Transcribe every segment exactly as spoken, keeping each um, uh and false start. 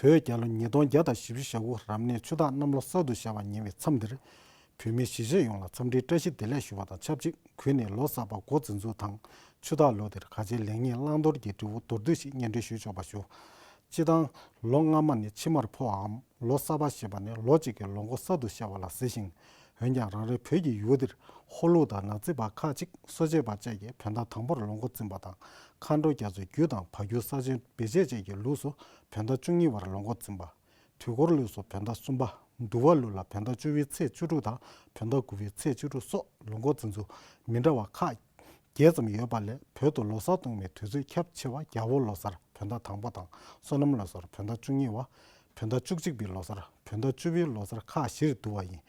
བོད་རྒྱལ་ལོ་ཉིས་སྟོང་བརྒྱ་དང་བཞི་བཅུ་ཞེ་དགུ་རབ་གནས་ཆུ་སྟག་གནམ་ལོ་གསར་དུ་ཤར་བ་ཉེ་བའི་མཚམས་འདིར། བོད་མི་གཞིས་བྱེས་ཡོངས་ལ་འཚམས་འདྲིའི་བཀྲ་ཤིས་བདེ་ལེགས་ཞུ་བ་དང་ཆབས་ཅིག་གུས་ནས་ལོ་གསར་པ་འགོ་འཛིན་ཚུལ་དང་། ཆུ་སྟག་ལོ་འདིར་ག་ཆེའི་ལེགས་ཉེས་བླང་དོར་གྱི་འབྲས་བུ་མདོར་བསྡུས་ཤིག་སྙན་སྒྲོན་ཞུས་ཆོག་པ་ཞུ། སྤྱིར་བཏང་། ལོ་སྔ་མ་ནི་ཕྱི་མར་འཕོ་བའམ། ལོ་གསར་པ་ཞེས་པ་ནི་ལོ་གཅིག་གི་ལོ་འགོ་གསར་དུ་ཤར་བ་ལ་ཟེར་ཞིང་། འོན་ཀྱང་རང་རེ་བོད་ཀྱི་ཡུལ་འདིར་ཧོར་ལུགས་དང་ནག་རྩིས་པ་ཁག་ཅིག་གསོ་དཔྱད་པ་བཅས་ཀྱིས་བོད་ཟླ་དང་པོར་ལོ་འགོ་འཛིན་པ་དང་། མཁའ་འགྲོ་རྒྱ་མཚོའི་རྒྱུད་དང་བར་རྒྱུད་ས་ཆེན་བེ་བྱེད་བཅས་ཀྱི་ལུགས་སུ་བོད་ཟླ་བཅུ་གཉིས་པར་ལོ་འགོ་འཛིན་པ། དུས་འཁོར་ལུགས་སུ་བོད་ཟླ་གསུམ་པ། འདུལ་བ་ལུགས་ལ་བོད་ཟླ་བཅུ་པའི་ཚེས་བཅུ་དྲུག་དང་བོད་ཟླ་དགུ་པའི་ཚེས་བཅུ་དྲུག་སོགས་ལོ་འགོ་འཛིན་ཚུལ་མི་འདྲ་བ་ཁག་བརྒྱད་ཙམ་ཡོད་པ་ལས། བོད་དུ་ལོ་གསར་གཏོང་བའི་དུས་ཚོད་ཁྱབ་ཆེ་བ་རྒྱལ་པོ་ལོ་གསར་བོད་ཟླ་དང་པོ་དང་། སོ་ནམ་ལོ་གསར་བོད་ཟླ་བཅུ་གཉིས་པ། བོད་ཟླ་བཅུ་གཅིག་པའི་ལོ་གསར་བོད་ཟླ་བཅུ་པའི་ལོ་གསར་ཁག་བཞིར་འདུ་བ་ཡིན།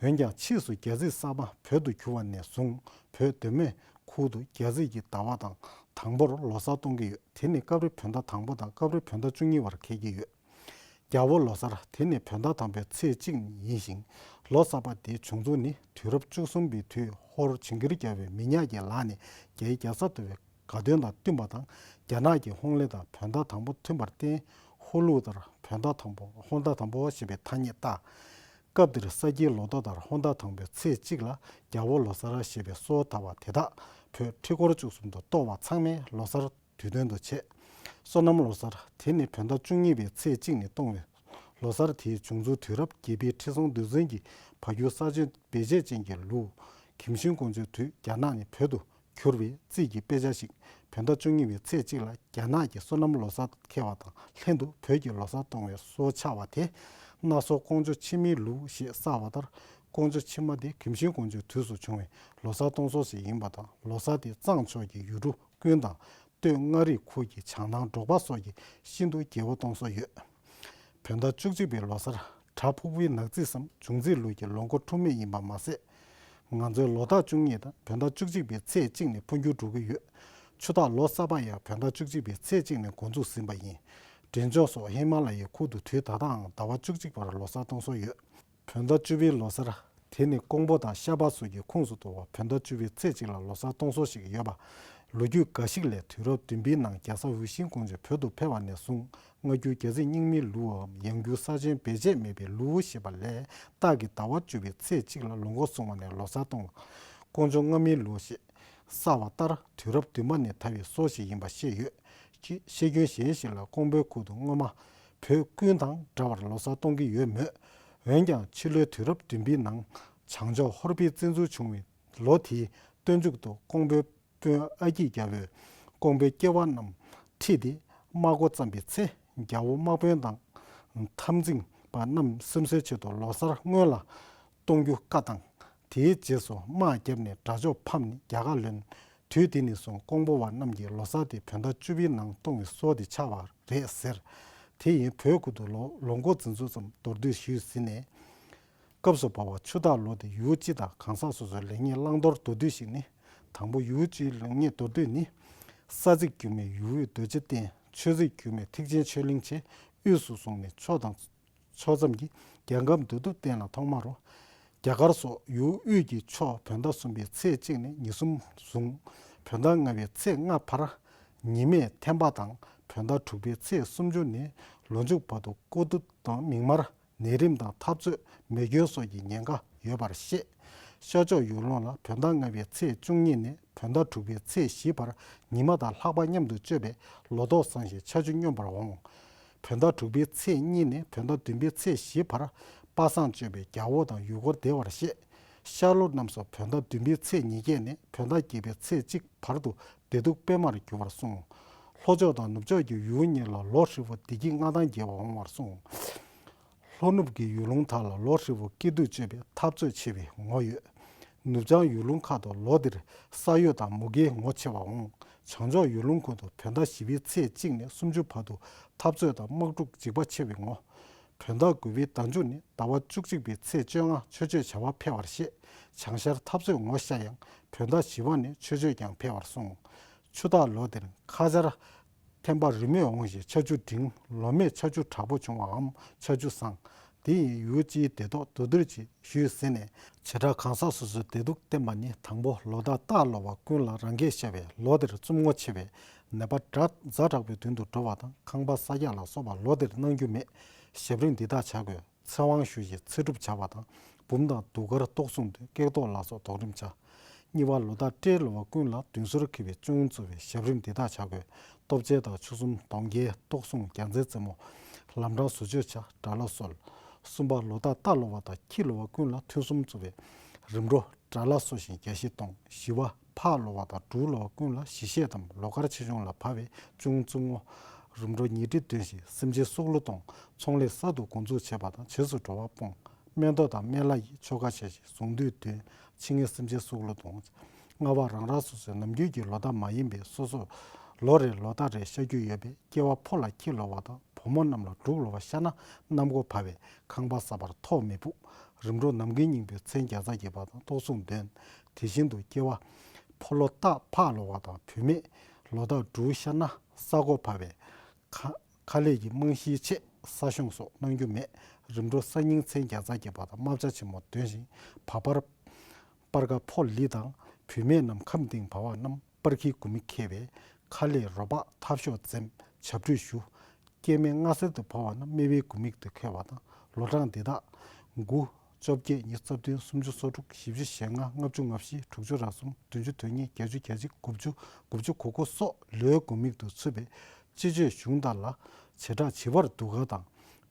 འོན་ཀྱང་ཕྱིས་སུ་རྒྱ་རྩིས་གསར་པ་བོད་དུ་གྱུར་བ་ནས་བཟུང་བོད་མདོ་སྨད་ཁུལ་དུ་རྒྱ་རྩིས་ཀྱི་ཟླ་བ་དང་དང་པོར་ལོ་གསར་གཏོང་གི་ཡོད། དེ་ནི་སྐབས་རེ་བོད་ཟླ་དང་པོ་དང་སྐབས་རེ་བོད་ཟླ་བཅུ་གཉིས་པར་འཁེལ་གྱི་ཡོད། རྒྱལ་པོ་ལོ་གསར་དེ་ནི་བོད་ཟླ་དང་པོའི་ཚེས་གཅིག་ཡིན་ཞིང་། ལོ་གསར་པ་དེའི་བྱུང་ཚུལ་ནི་དུས་རབས་བཅུ་གསུམ་པའི་དུས་ཧོར་ཇིང་གིར་རྒྱལ་པོས་མི་ཉག་གི་ལག་ནས་རྒྱའི་རྒྱལ་ས་ཐོབ་པའི་དགའ་སྟོན་དང་བསྟུན་པ་དང་། རྒྱ་ནག་གི་ཧོང་ལེ་དང་བོད་ཟླ་དང་པོ་མཐུན་པར་བརྟེན་ཧོར་ལུགས་ལྟར་བོད་ཟླ་དང་པོ་ཧོར་ཟླ་དང་པོ་ཞེས་པའི་ཐ་སྙད་བཏགས། སྐབས་དེར་ས་ཁྱིའི་ལོ་ཐོ་ལྟར་ཧོར་ཟླ་དང་པོའི་ཚེས་གཅིག་ལ་རྒྱལ་པོ་ལོ་གསར་ཞེས་པའི་སྲོལ་དར་བ་དེ་དག་བོད་ཁྲི་སྐོར་བཅུ་གསུམ་དུ་གཏོགས་པ་ཚང་མས་ལོ་གསར་དུས་སྟོན་དུ་བྱེད། སོ་ནམ་ལོ་གསར་དེ་ནི་བོད་ཟླ་བཅུ་གཉིས་པའི་ཚེས་གཅིག་ནས་གཏོང་བའི་ལོ་གསར་དེའི་བྱུང་ཚུལ་དུས་རབས་བརྒྱད་པའི་ཁྲི་སྲོང་ལྡེའུ་བཙན་གྱི་བར་རྒྱུད་ས་ཆེན་བེ་བྱེད་ཅན་གྱི་ལུགས། གིམ་ཤིང་ཀོང་ཇོའི་དུས་རྒྱ་ནག་ནས་བོད་དུ་གྱུར་པའི་རྩིས་ཀྱི་དཔེ་ཆ་ཞིག་བོད་ཟླ་བཅུ་གཉིས་པའི་ཚེས་གཅིག་ལ་རྒྱ་ནག་གི་སོ་ནམ་ལོ་གསར་འཁེལ་བ་དང་ལྷན་དུ་བོད་ཀྱི་ལོ་གསར་གཏོང་བའི་སྲོལ་ཆགས་པ་དེ། སྣ་ཚོགས་ཀོང་ཇོ་ཕྱི་མའི་ལུགས་ཞེས་བསགས་པ་ལྟར་ཀོང་ཇོ་ཕྱི་མ་དེ་གིམ་ཤིང་ཀོང་ཇོའི་དུས་སུ་བྱུང་བའི་ལོ་གསར་གཏོང་སྲོལ་ཞིག་ཡིན་པ་དང་། ལོ་གསར་དེ་གཙང་ཕྱོགས་ཀྱི་ཡུལ་གྲུ་ཀུན་དང་སྟོད་མངའ་རིས་ཁུལ་གྱི་བྱང་ཐང་འབྲོག་པ་སོགས་ཀྱིས་ཤིན་ཏུ་རྒྱས་པོ་གཏོང་སྲོལ་ཡོད། བོད་ཟླ་བཅུ་གཅིག་པའི་ལོ་གསར་བྲག་ཕུག་པའི་ནག་རྩིས་སམ་འབྱུང་རྩིས་ལུགས་ཀྱི་ལོ་འགོ་འཁྲུག་མེད་ཡིན་པ་མ་ཟད། ང་ཚོའི་ལོ་རྟགས་བཅུ་གཉིས་དང་བོད་ཟླ་བཅུ་གཅིག་པའི་ཚེས་གཅིག་ནས་འཕོ་འགྱུར་འགྲོ་གི་ཡོད། ཆུ་སྟག་ལོ་གསར་པ་ཡང་བོད་ཟླ་བཅུ་གཅིག་པའི་ཚེས་གཅིག་ནས་འགོ་འཛུགས་ཟིན་པ་ཡིན། འབྲས་ལྗོངས་སོགས་ཧི་མ་ལ་ཡའི་ཁུལ་དུ་དུས་ད་ལྟའང་ཟླ་བ་བཅུ་གཅིག་པར་ལོ་གསར་གཏོང་སྲོལ་ཡོད། བོད་ཟླ་བཅུ་པའི་ལོ་གསར། དེ་ནི་ཀོང་པོ་དང་ཤ་པ་སོགས་ཀྱི་ཁོངས་སུ་གཏོགས་པ་བོད་ཟླ་བཅུ་པའི་ཚེས་གཅིག་ལ་ལོ་གསར་གཏོང་སྲོལ་ཞིག་ཡོད་པ། ལོ་རྒྱུས་འགའ་ཞིག་ལས་དུས་རབས་བདུན་པའི་ནང་རྒྱལ་ས་ཝུའུ་ཤིང་ཀོང་ཇོ་བོད་དུ་ཕེབས་པ་ནས་བཟུང་སྔ་འགྱུར་རྒྱལ་རྩིས་རྙིང་མའི་ལུགས་འམ་ཡང་འགྱུར་ས་ཆེན་བེད་སྤྱད་མེད་པའི་ལུགས་ཞེས་པ་ལས་སྟག་གི་ཟླ་བ་བཅུ་པའི་ཚེས་གཅིག་ལ་ལོ་འགོ་བཟུང་བ་ནས་ལོ་གསར་གཏོང་བ། ཀོང་ཇོ་སྔ་མའི་ལུགས་ཞེས་བསགས་པ་ལྟར་དུས་རབས་བདུན་པ་ནས་དར་བའི་སྲོལ་ཞིག་ཡིན་པ་ཤེས་ཡོད། ཅེས་བཤད་རྒྱུན་གཞན་ཞིག་ལ་ཀོང་པོའི་ཁུལ་དུ་སྔོན་མ་བོད་ཀུན་དང་འདྲ་བར་ལོ་གསར་གཏོང་གི་ཡོད་མོད། འོན་ཀྱང་ཕྱི་ལོའི་དུས་རབས་བདུན་པའི་ནང་བྱང་ཕྱོགས་ཧོར་པའི་བཙན་འཛུལ་བྱུང་བའི་ལོ་དེའི་སྟོན་མཇུག་ཏུ་ཀོང་པོའི་དཔོན་ཨ་སྐྱིད་རྒྱལ་པོས་ཀོང་པོའི་སྐྱེ་བ་རྣམས་ཁྲིད་དེ་དམག་འགོ་བརྩམས་པའི་ཚེ། རྒྱལ་པོ་དམག་དཔོན་དང་འཐབ་འཛིང་པ་རྣམས་སེམས་གསོའི་ཆེད་དུ་ལོ་གསར་སྔོན་ལ་གཏོང་རྒྱུ་བཀའ་བཏང་། དེའི་རྗེས་སུ་དམག་བརྒྱབ་ནས་དགྲ་ཕྱོགས་ཕམ་ནས་རྒྱ་གར་ལོན། དུས་དེ་ནས་བཟུང་ཀོང་པོ་བ་རྣམས་ཀྱིས་ལོ་གསར་དེ་བོད་ཟླ་བཅུ་པའི་ནང་གཏོང་བའི་སྲོལ་དེ་ཆགས་པ་རེད་ཟེར། དེ་ཡིན་བོད་ཁུལ་དུ་ལོ་ལོ་འགོ་འཛིན་ཚུལ་ཙམ་མདོར་བསྡུས་ཞུས་ཟིན་ནས། སྐབས་སུ་བབས་པ་ཆུ་སྟག་ལོ་དེ་ཡུལ་སྤྱི་དང་གང་ཟག་སོ་སོའི་ལེགས་ཉེས་བླང་དོར་མདོར་བསྡུས་ཤིག་ནི། དང་པོ་ཡུལ་སྤྱིའི་ལེགས་ཉེས་མདོར་བསྡུས་ནི། ས་ཚིགས་རྒྱུད་སྨད་ཡུལ་དབུས་རྡོ་རྗེ་གདན། ཆོས་སྲིད་རྒྱུད་སྨད་ཐེག་ཆེན་ཆོས་གླིང་བཅས་དབུས་སུ་བཟུང་ནས་ཕྱོགས་དང་། ཕྱོགས་མཚམས་ཀྱི་རྒྱལ་ཁམས་འདི་དུ་བསྟན་ལ་ཐོག་མ་རུ། རྒྱ་གར་སོགས་ཡུལ་དབུས་ཀྱི་ཕྱོགས་བོད་ཟླ་གསུམ་པའི་ཚེས་གཅིག་ནས་ཉི་གསུམ་བཟུང་། བོད་ཟླ་ལྔ་པའི་ཚེས་ལྔ་བར་ཉི་མས་འཐེན་པ་དང་། བོད་ཟླ་དྲུག་པའི་ཚེས་སུམ་ཅུ་ནས་ལོ་མཇུག་བར་དུ་ཀོ་ཏུ་དང་མིག་དམར། ནད་རིམས་དང་འཐབ་རྩོད་མེ་སྐྱོན་སོགས་ཀྱི་ཉེན་ཁ་ཡོད་པར་བཤད། ཤར་ཕྱོགས་ཡུལ་ལུང་ལ་བོད་ཟླ་ལྔ་པའི་ཚེས་བཅུ་གཉིས་ནས་བོད་ཟླ་དྲུག་པའི་ཚེས་བཞི་བར་ཉི་མ་དང་ལྷགས་པ་མཉམ་དུ་སྤྱོད་པས་ལོ་ཏོག་བཟང་ཞིང་ཆར་ཆུ་སྙོམས་པར་འོང་། བོད་ཟླ་དྲུག་པའི་ཚེས་གཉིས་ནས་བོད་ཟླ་བདུན་པའི་ཚེས་བཞི་བར་པ་སངས་སྤྱོད་པས་རྒྱལ་པོ་དང་ཡུལ་སྐོར་བདེ་བར་བཤད། ཤར་ལྷོ་རྣམས་སུ་བོད་ཟླ་བདུན་པའི་ཚེས་ཉེར་བརྒྱད་ནས་བོད་ཟླ་བརྒྱད་པའི་ཚེས་གཅིག་བར་དུ་བདེ་སྡུག་སྤེལ་མར་འགྱུར་བར་གསུངས། ལྷོ་ཕྱོགས་དང་ནུབ་ཕྱོགས་ཀྱི་ཡུལ་གཉིས་ལ་ལོ་ཧྲིལ་པོ་བདེ་སྐྱིད་མངའ་ཐང་རྒྱས་པར་འོང་བར་གསུངས། ལྷོ་ནུབ་ཀྱི་ཡུལ་ལུང་དག་ལ་ལོ་ཧྲིལ་པོ་སྐྱིད་སྡུག་སྤྱོད་པའི་འཐབ་རྩོད་ཆེ་བའི་ངོ་ཡོད། ནུབ་བྱང་ཡུལ་ལུང་ཁག་ཏུ་ལོ་འདིར་ས་གཡོས་དང་མུ་གེའི་ངོ་ཆེ་བ་འོང་། བྱང་ཕྱོགས་ཡུལ་ལུང་ཁུལ་དུ་བོད་ཟླ་བཞི་པའི་ཚེས་གཅིག་ནས་སུམ་ཅུ་བར་དུ་འཐབ་རྩོད་དང་དམག་འཁྲུག་འཇིགས་པ་ཆེ་བའི་ངོ་། བོད་ཟླ་དགུ་པའི་ཟླ་མཇུག་ནས་ཟླ་བ་བཅུ་གཅིག་པའི་ཚེས་བཅོ་ལྔ་ཆོས་སྤྱོད་བྱ་བ་འཕེལ་བར་བཤད། བྱང་ཤར་འཐབ་རྩོད་ངོ་ཤ་ཡང་བོད་ཟླ་བཞི་པ་ནས་ཆོས་སྤྱོད་ཀྱང་འཕེལ་བར་གསུངས། ཆུ་སྟག་ལོ་དེར་ཁ་ཆར་ཐན་པ་རི་མོས་འོང་ཞིང་ཆར་ཆུ་འབྲིང་། ལོ་མེར་ཆར་ཆུ་དྲག་པོ་བྱུང་བའམ་ཆར་ཆུ་བཟང་། དེ་ཡིས་ཡུལ་སྤྱིའི་བདེ་སྡུག་མདོར་བསྡུས་ཅིག་ཞུས་ཟིན་ནས། བྱེ་བྲག་གང་ཟག་སོ་སོའི་བདེ་སྡུག་བསྟན་པ་ནི་དང་པོ་ལོ་ཟླ་སྟག་ལོ་བ་ཀུན་ལ་རང་གིས་ཤར་བའི་ལོ་དེར་རྩུབ་ངོ་ཆེ་བས་ ནད་པ་དྲག་ཛ་དྲག་པོའི་མདུན་དུ་འགྲོ་བ་དང་ཁང་པ་གསར་རྒྱག་ལ་སོགས་པ་ལོ་དེར་གནང་རྒྱུ་མེད། ཞབས་རིམ་འདི་དག་བྱ་དགོས། ཚེ་དབང་ཞུ་ཞིང་ཚེ་སྒྲུབ་བྱ་བ་དང་། འབུམ་དང་གདུགས་དཀར་གཏོར་གསུམ་འདོན། བཀལ་གཏོར་ལ་སོགས་དོགས་རིམ་བྱ། གཉིས་པ་ལོ་ཟླ་སྤྲེལ་ལོ་བ་ཀུན་ལ་མདུན་སོར་འཁེལ་བའི་གཅུང་བཙུགས་པའི་ཞབས་རིམ་འདི་དག་བྱ་དགོས། གཏོར་བཅལ་དང་ཆུ་གསུམ་སྡོང་རྒྱལ་གཏོར་གསུམ་རྒྱལ་མཚན་རྩེ་མོ། ལམ་འབྲང་ཟུར་མཆོད་བྱ། དགྲ་བླ་གསོལ། གསུམ་པ་ལོ་ཟླ་རྟ་ལོ་བ་དང་ཁྱི་ལོ་བ་ཀུན་ལ་ཐུན་གསུམ་བཙུགས་པའི་རིམ་གྲོ། དགྲ་བླ་གསོལ་ཞིང་རྒྱལ་གཞིས་གཏོང་། བཞི་པ་ཕག་ལོ་བ་དང་འབྲུག་ལོ་བ་ཀུན་ལ་ཞི་བཤད་དམ་ལོགས་ཀར་ཆེ་ཆུང་ལ་བབས་པའི་གཅུང་བཙུན་མོ། རིམ་གྲོ་ཉི་ཁྲི་འདོན་ཞིང་སེམས་ཅན་སྲོག་བླུ་གཏོང་། ཚོང་ལས་གསར་དུ་འགོ་འཛུགས་བྱེད་པ་དང་རྗེས་སུ་འགྲོ་བ་སྤོང་། སྨན་ཐོ་དང་སྨན་བླ་ཡི་ཆོ་ག་བྱ་ཞིང་གཟུངས་འདུས་འདོན། ཕྱི་ངན་སེམས་ཅན་སྲོག་བླུ་གཏོང་། ལྔ་པ་རང་རང་སོ་སོའི་ནམ་རྒྱུན་གྱི་ལོ་ཟླ་མ་ཡིན་པའི་སོ་སོ་ལོ་རེ་ལོ་ཟླ་རེ་ཤར་རྒྱུ་ཡོད་པའི་སྐྱེ་བ་ཕོ་ལ་ཁྱི་ལོ་བ་དང་བུ་མོ་རྣམས་ལ་འབྲུག་ལོ་བ་ཤར་ན་གནམ་སྒོ་བབས་པས་ཁང་པ་གསར་པར་ཐོག་མི་ཕུབ། རིམ་གྲོ་ནམ་མཁའི་སྙིང་པོའི་མཚན་བརྒྱ་རྩ་རྒྱས་པ་དང་གཏོར་གསུམ་འདོན། དེ་བཞིན་དུ་སྐྱེ་བ་ཕོ་ལོ་སྟག་ཕག་ལོ་བ་དང་བུད་མེད་ལོ་ཟླ་འབྲུག་ཤར་ན་ས་སྒོ་བབས་པས་ཁ་ཁ་ལས་ཀྱི་རྨང་གཞིའི་ཆེད་ས་གཤོང་སོགས་གནང་རྒྱུ་མེད། རིམ་གྲོ་གསར་རྙིང་མཚན་བརྒྱ་རྩ་རྒྱས་པ་དང་རྨ་བྱ་ཆེན་མོ་འདོན་ཞིང་བ་སྤར་སྤར་ཁ་ཕོ་ལི་དང་བུད་མེད་རྣམས་ཁམས་སྟེང་བབས་པ་རྣམས་སྤར་ཁའི་དགུ་མིག་ཁེལ་བས་ཁ་ལས་རོ་བག་ཐབ་གཤོག་འཛེམ་བྱབས་ཁྲུས་ཞུ། སྐྱེ་དམན་སྔ་སེར་དུ་བབས་པ་རྣམས་སྨེ་བའི་དགུ་མིག་ཏུ་ཁེལ་བ་དང་ལོ་གྲངས་འདི་དག་དགུ། བཅོ་བརྒྱད། ཉི་ཤུ་རྩ་བདུན། སུམ་ཅུ་སོ་དྲུག། བཞི་བཅུ་ཞེ་ལྔ། ལྔ་བཅུ་ང་བཞི། དྲུག་ཅུ་རེ་གསུམ། བདུན་ཅུ་དོན་གཉིས། བརྒྱད་ཅུ་གྱ་གཅིག། དགུ་བཅུ་དགུ་བཅུ་གོ་དགུ་སོགས་ལོའི་དགུ་མིག་ཏུ་ཚུད་པའི་སྤྱི་སྤྱོད་གཞུང་ལྟར་ལ། བྱེ་བྲག་བྱིས་པར་གདུགས་དཀར་དང་།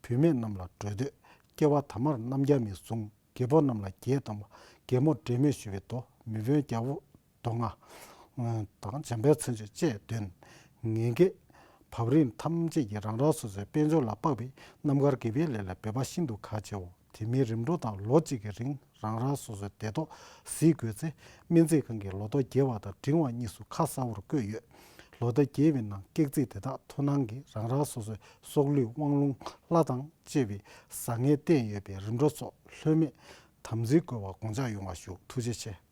བུད་མེད་རྣམས་ལ་འགྲོས་སྟོད། སྐྱེ་བ་ཐ་མར་རྣམ་རྒྱལ་མའི་གཟུངས། རྒད་པོ་རྣམས་ལ་རྒྱས་གཏམ་པ། རྒན་མོ་འབྲལ་མེད་ཞུ་བའི་མདོ། མི་དཔོན་རྒྱལ་པོ་མདོ་སྔགས་དང་འཇམ་དཔལ་མཚན་བརྗོད་བཅས་འདོན། ངེད་ཀྱི་བབ་རིམ་ཐམས་ཅད་ཀྱིས་རང་རང་སོ་སོའི་དཔལ་འབྱོར་ལ་དཔག་པའི་རྣམ་དཀར་དགེ་བའི་ལས་ལ་འབད་པ་ཤིན་ཏུ་གལ་ཆེའོ། དེ་མིན་རིམ་གྲོ་དང་ལོ་གཅིག་གི་རིང་རང་རང་སོ་སོའི་སྡེ་ཐོག་གཟིགས་དགོས་ཚེ་སྨན་རྩིས་ཁང་གི་ལོ་ཐོ་རྒྱས་པ་དང་འབྲིང་བ་གཉིས་སུ་ཁ་གསལ་བོར་བཀོད་ཡོད། ལོ་ཐོ་རྒྱས་པའི་ནང་སྐྱེག་རྩིས་དེ་དག་ཐུགས་སྣང་གིས་རང་རང་སོ་སོའི་སྲོག་བླུའི་དབང་ལུང་ལྷ་དང་བཅས་པའི་བཟང་ངན་བསྟན་ཡོད་པའི་རིམ་གྲོ་སོགས་ལྷོད་མེད་དམ་འཛིན་དགོས་པ་དགོངས་འཇགས་ཡོང་བ་ཞུ། ཐུགས་རྗེ་ཆེ།